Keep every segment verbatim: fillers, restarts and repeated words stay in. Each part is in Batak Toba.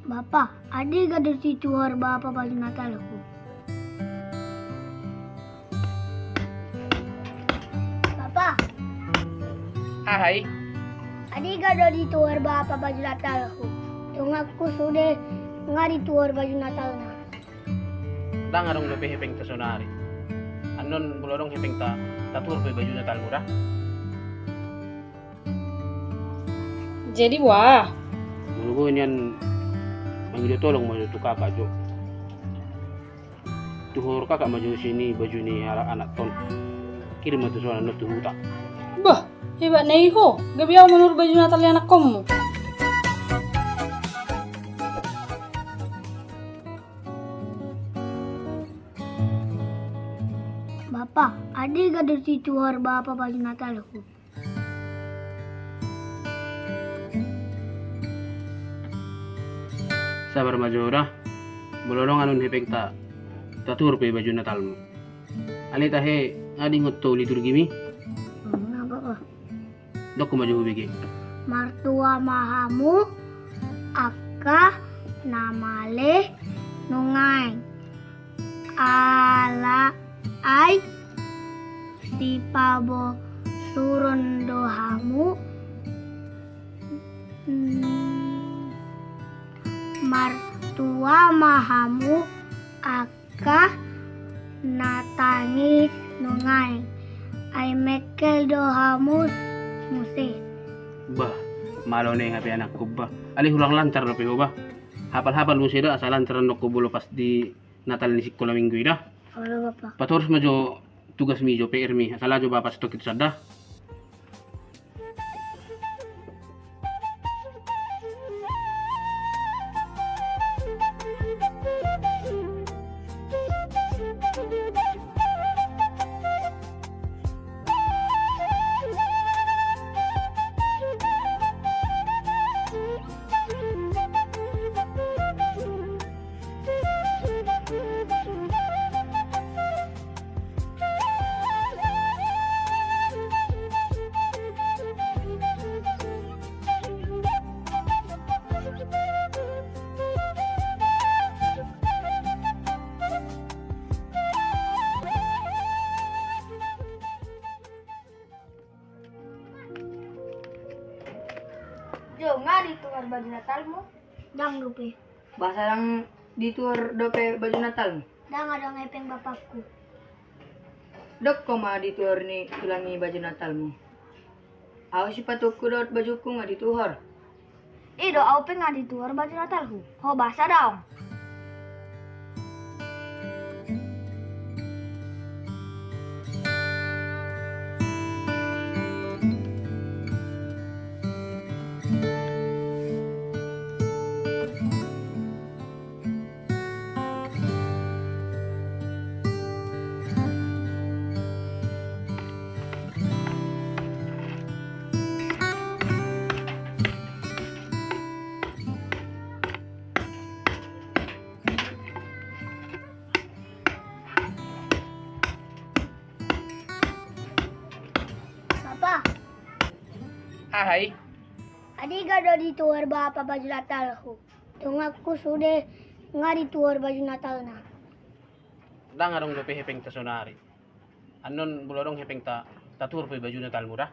Bapa, andigan do dituhor bapa baju Natalhu? Bapa. Aha i? Andigan do dituhor bapa baju Natalhu? Donganku sude nga dituhor baju Natalna. Ndang adong dope hepengta sonari. Annon molo adong hepengta, tatuhor pe baju Natalmu da. Jadi boha? Molo nian mangido tolong ma jo tu kakak jo. Tuhor kakak ma jo sian i baju ni halak anakta on. Kirim ma tu son annon tu huta. Bah, hebat na i ho, gabe ahu manuhor baju Natal ni anakkonmu. Bapa, andigan do dituhor bapa baju Natalhu? Sabar ma jo da. Molo adong annon hepengta, tatuhor pe baju Natalmu. Alai tahe, nga diingot ho liturgimi? Hmm, nga, Bapa. Dok ma jo hubege. Martua ma hamu angka na male nuaeng. Alai sipabosuron do hamu. Hmm. Martua ma hamu angka na tangis nuaeng. Ai mengkel do hamu muse. Bah, malo na i hape anakku bah. Alai hurang lancar dope ho bah. Hapal-hapal muse da asa lancar anakku molo pas di Natal ni sikola minggu i da. Olo, Bapa. Patorus ma jo tugasmi jo P R mi, asa laho jo Bapa sitoki tu sada. Jo, nga dituhor baju Natalmu? Ndang dope. Boasa ndang dituhor dope baju Natalmu? Ndang adong hepeng bapakku. Dok ho ma dituhor ni tulang i baju Natalmu. Ahu sipatuku dohot bajungku nga dituhor. I do, ahu pe nga dituhor baju Natalhu. Ho boasa daong? Bapa. Aha i? Andigan do dituhor bapa baju Natalhu? Donganku sude nga dituhor baju Natalna. Ndang adong dope hepengta sonari. Annon molo adong hepengta, tatuhor pe baju Natalmu da.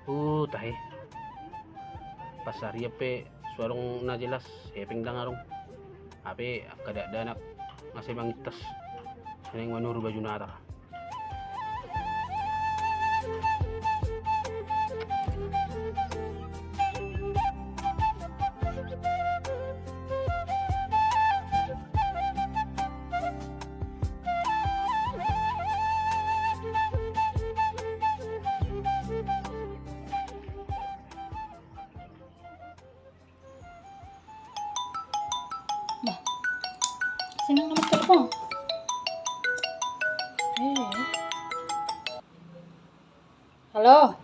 Uh, tahe. Pas ari pe so adong na jelas, hepeng ndang adong. Hape angka dakdanak nga sai mangintas. Naeng manuhor baju Natal. Bah, sini nomor telepon. Eh. Halo.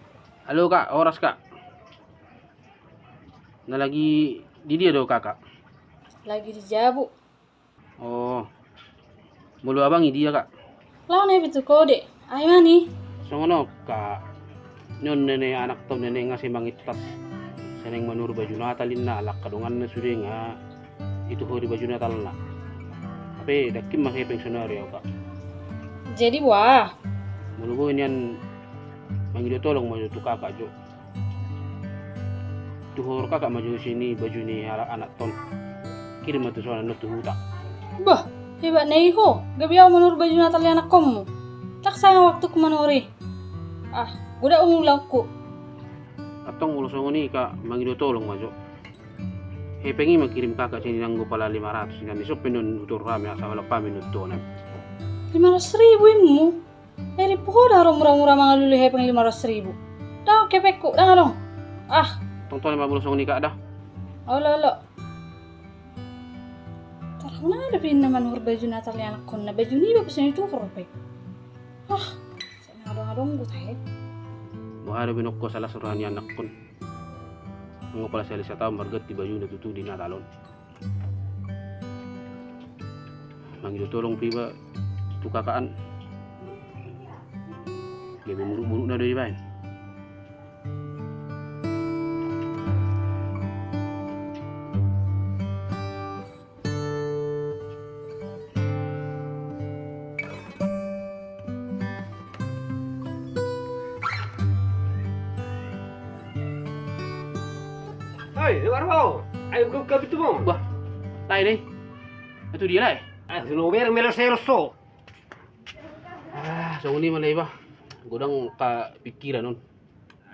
Halo, Kak, horas, Kak. Na lagi di dia do, Kakak? Lagi di jabu. Oh. Molo abang i dia, Kak? Laho na i pe tu kode. Ai mani. Songon on, Kak. Nion nene anak tong nene nga sai mangintas. Sai naeng manuhor baju Natal inna, alai angka donganna sude nga dituhori baju Natalna. Hape ndang hepeng sonari au, Kak. Jadi boha? Molo boi nian mangido tolong ma jo tu Kakak jo. Tuhor Kakak ma jo sian i baju ni anak tong. Kirim ma tu son annon tu huta. Bah, hebat na i ho. Gabe au manuhor baju Natal ni anakkonmu. Ndang sanga waktuku manuhor i. Ah, godang ulaonku. Antong molo songon i, Kak, mangido tolong ma jo. Hepeng i ma kirim Kakak sian i nanggo pala lima ratus, inna, dison pe annon hutuhor hami asa mangalap hami annon tu tonan. Lima ratus ribu immu? Ai rimpu ho da ro mura-mura mangalului hepeng lima ratus ribu. Ndang hepengku, ndang adong. Ah. Tongtong ma molo songon i, Kak, da. Olo, olo. Torang na dope inna manuhor baju Natal ni anakkonna, baju niba pe so dituhor pe. Ah, sai na adong-adong do tahe. Boha dope nangkin salas roha ni anakkon. Anggo pala sahali sataon marganti bajuna tutu di Natal on. Mangido tolong pe iba tu Kakak an. Gabe muruk-muruk na do dibaen. Hei, luar mau. Ayo, gue ke pintu mau. Bah, lae dei. Itu dia lae. Ah, sudah bereng melo sales so. Ah, songon i ma lae bah. Godang angka pikiran on.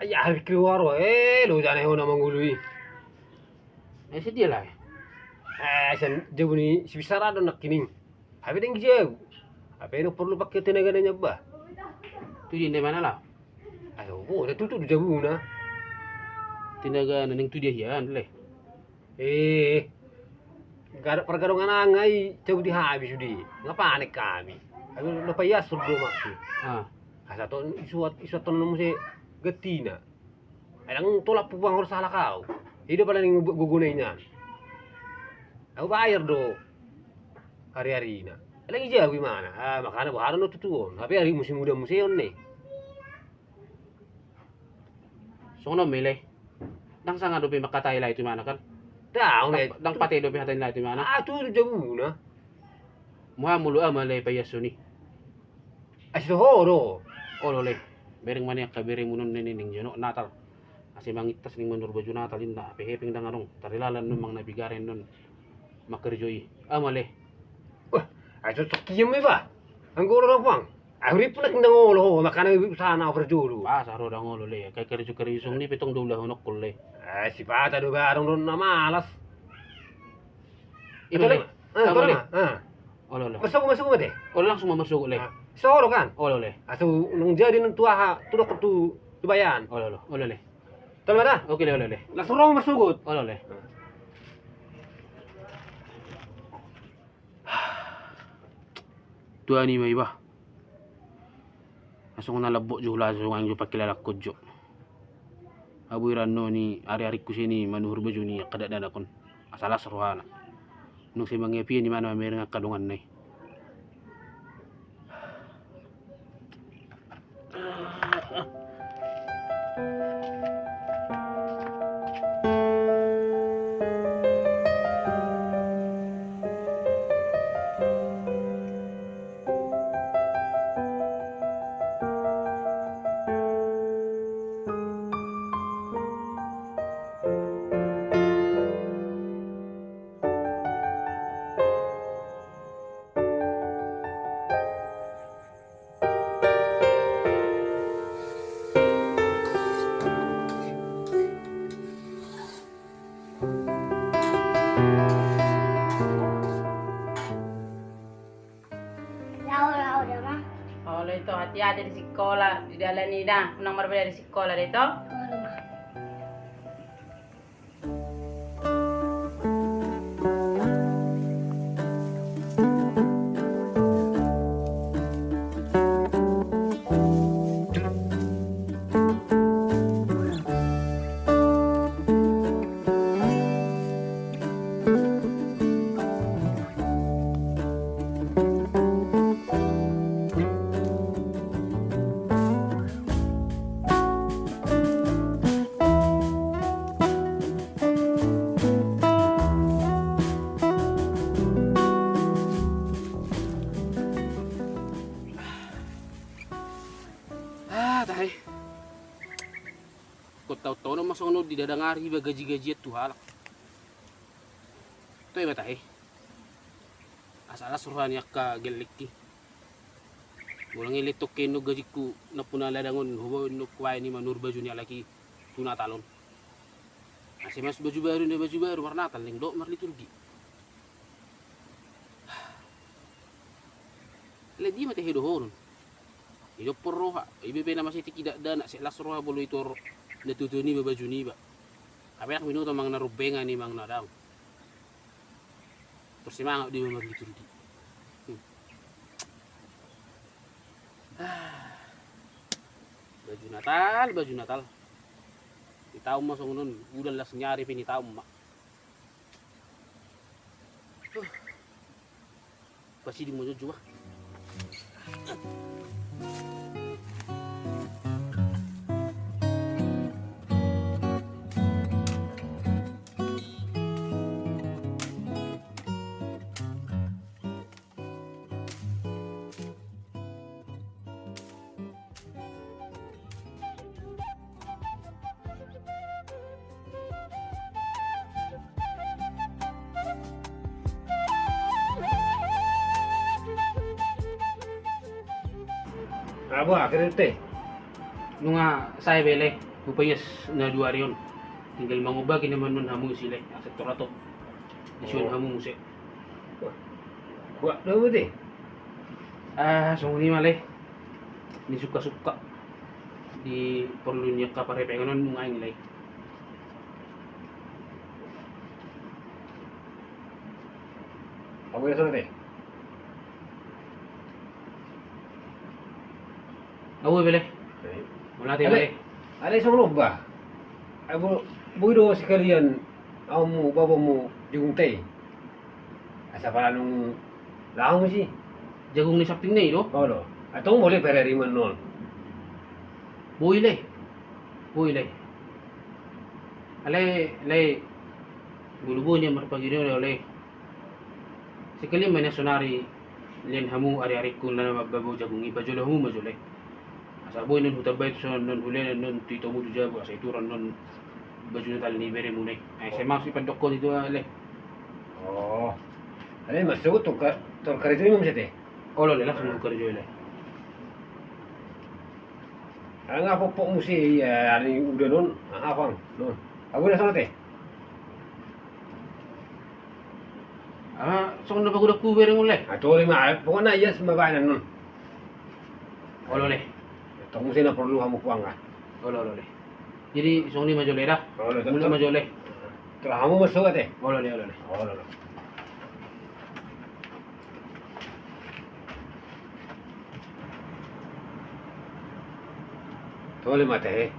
Ai aha pikir waro, eh, lo jana ho na mangolu i. Eh, sedia lae. Eh, sian jabu ni si Bisara do nangkining. Hape dengki jabu. Hape dong porlu pake tenaga na nyabba. Tu dia nda mana lah. Ayo, oh, na tutu do jabuna. Tenaga na ning tu dia hian le. Eh, pargadongan nang i cabut di hami sude. Nga panek hami. Ayo, na paias sude maksud. Ah. Asa to isuat, isuat tonon muse gantina. Ai ndang tolap hu pangol salah kau. Ido pala ning gogona inan. Au bayar do. Hari-hari na. Lagi jawi mana? Ah, makana boha do na tutu on. Hape ari musim udan muse on ne. Songon on ma i lae. Ndang sanga dope mangkatai lae tu imana kan? Ndang, ndang pate dope hata ni lae tu imana. Ah, tu jabuna. Muha molo ama lae paias on i. Asi toho do. Olo lae. Bereng ma ni angka bereng munon nene ning jonok Natal. Asi mangintas ning manuhor baju Natal inna, hape hepeng ndang adong. Tarilala non mang na bigare non. Mangkerjo i. Ama lae. Wah, ai cocok ia ma iba. Anggo olo do puang. Ai hurippu nangkin ndang olo ho, makana i usaha na parjolo. Asa ro ndang olo lae. Kai kerjo kerjo songon i pe tong do ulahononkon lae. Eh, sipata do ba adong do na malas. Ima lae. Olo, olo. Marsogot, marsogot ma te. Olo, langsung ma marsogot lae. Soro kan? Olo lae. Asu nung jadi nung tu aha, tu dokter tu, tu bayan. Olo, olo, olo lae. Tolong ada? Oke lae, olo lae. Langsung ro marsogot. Olo lae. Tuani ma iba. Asong na lambok jo hula asong jo pakilalakon jo. Abu iran no ni ari-ari ku sini manuhur baju ni angka dakdanak on. Asa las rohana. Nung sai mangepi ni mana mamereng angka dongan nai. Laho, laho, da ma. Olo ito, hati-hati di sikola, di dalan i da, unang marbeda di sikola da ito. Olo ma. Di dadang ari iba gaji-gajian tu halak. Toe ma tahe. Asa las roha ni angka gellengki. Molo nge lentong ke indok gajingku nampuna ladang on, hubaen indok hubaen i manurut baju ni halak i tu Natal on. Asa mas baju baru, na baju baru marnatal, naeng dohot marliturgi. Alai dia ma tahe dohonon. Idokkon roha, iba pe na masa i tingki dakdanak, sai las roha molo itor natuatua niba baju niba. Hape nang binoto manang na rumbengan i manang na daong. Tor semangat do iba marliturgi. Hmm. Ah. Baju Natal, baju Natal. Nitaon ma songon on, udan las ni ari pe nitaon ma. Pasiding ma jolo, jolo. Abo akhir te. Nunga sae bele, hupaias na dua ari on. Tinggal mangombaki nama non hamu sile, aset torato. Disuan hamu muse. Kuat do berarti. Ah, songon i ma le. Ni suka-suka. Di porlu ni angka parhepengan on nunga i le. Abu ya sana te. Abu bele. Mula te bele. Ada songon on ba. Abu boi do sekalian amu babamu jagung te. Asa pala nung laho muse. Jagung ni samping na i do? Olo. Antong boi le perari manon. Boi le. Boi le. Alai le. Bulu boi ni marpagi do le. Sekalian ma na sonari. Lian hamu ari-arikku na mambabau jagung i, pajolo hamu ma jolo. Asa boi non hutambai tu son non hule non tu itomu tu jabu asa ituran non baju Natal ni beremuna i. Ai sai maksud i pandokkon i tu ale. Oh. Ale masuk tu ka tor karejo i muse te. Olo le langsung tu karejo i le. Ala nga popok muse i ale uda non aha pang non. Abu na sana te. Aha songon na pagodangku bereng ule. Atole ma pokokna ias ma baenan non. Olo le. Tong muse na porlu hamu puang ka. Olo olo le. Jadi songon i ma jolo da. Olo olo ma jolo. Tera hamu masuk ate. Olo le olo le. Olo olo. Tole ma tahe.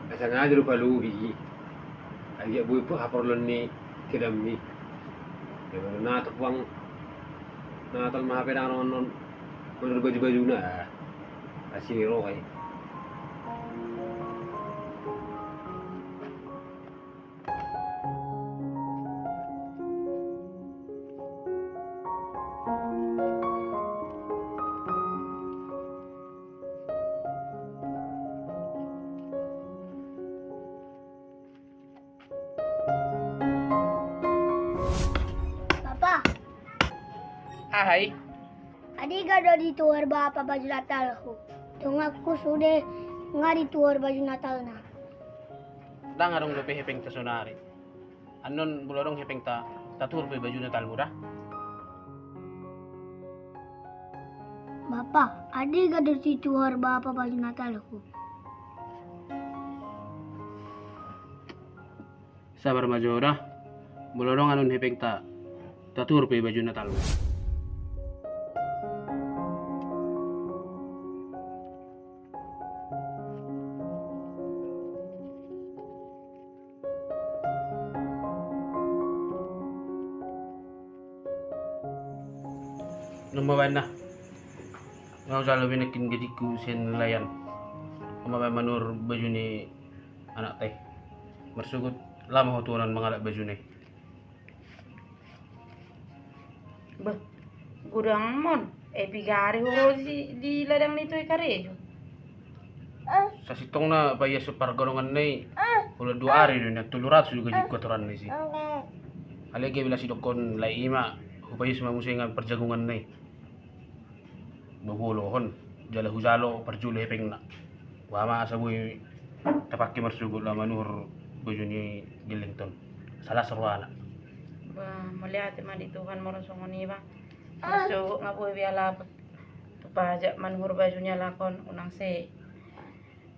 Asa nga di rupa lubi i. Ai dia boi pu haporlon ni kedam i. Dia baru na tu puang. Na tal ma hape dang non non. Menurut baju-baju na. Asi ni roha i. Bapa. Aha i? Adiga do dituhor bapa baju Natalhu? Donganku sude nga dituhor baju Natalna. Ndang adong dope hepengta sonari. Annon molo adong hepengta, tatuhor pe baju Natalmu da. Bapa, adiga do dituhor bapa baju Natalhu? Sabar ma jo da. Molo adong annon hepengta, tatuhor pe baju Natalmu. Nunga baen na. Nga hujalo be nangkin gajikku sian nelayan. Nunga baen manurut baju ni anakta i. Marsogot lama ho tuhonon mangalap bajuna i. Bah, godang mon, e pigari ho di ladang ni toe karejo. Sasintongna paias pargononganna i, holan dua ari do, na tolu ratus do gajingku aturanna i. Alai gabe laos didokkon lae i ma hupaias ma muse parjagonganna i. Bobolohon, jala hujalo parjolo hepengna. Boha ma asa boi tapangke marsogot laho manuhor baju ni gellengta on. Salah rohana. Bah, mauliate ma di Tuhan molo songon i bah. Marsogot nga boi be ala tu pajak manuhor baju ni halak on, unang se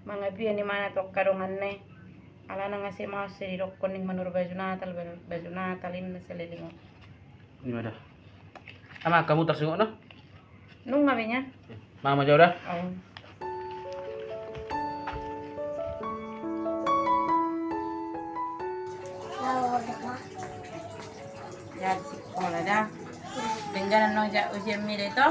mangabian imana tu angka donganna i. Alana nga se maos se didokkon ning manuhor baju Natal, baju Natal inna saleleng on. Ima da. Ama, hamu tarsongon on? Nunga be nian. Mangan ma jo da. Oh. Jadi sikola da. Denggan annon ja ujianmi da ito.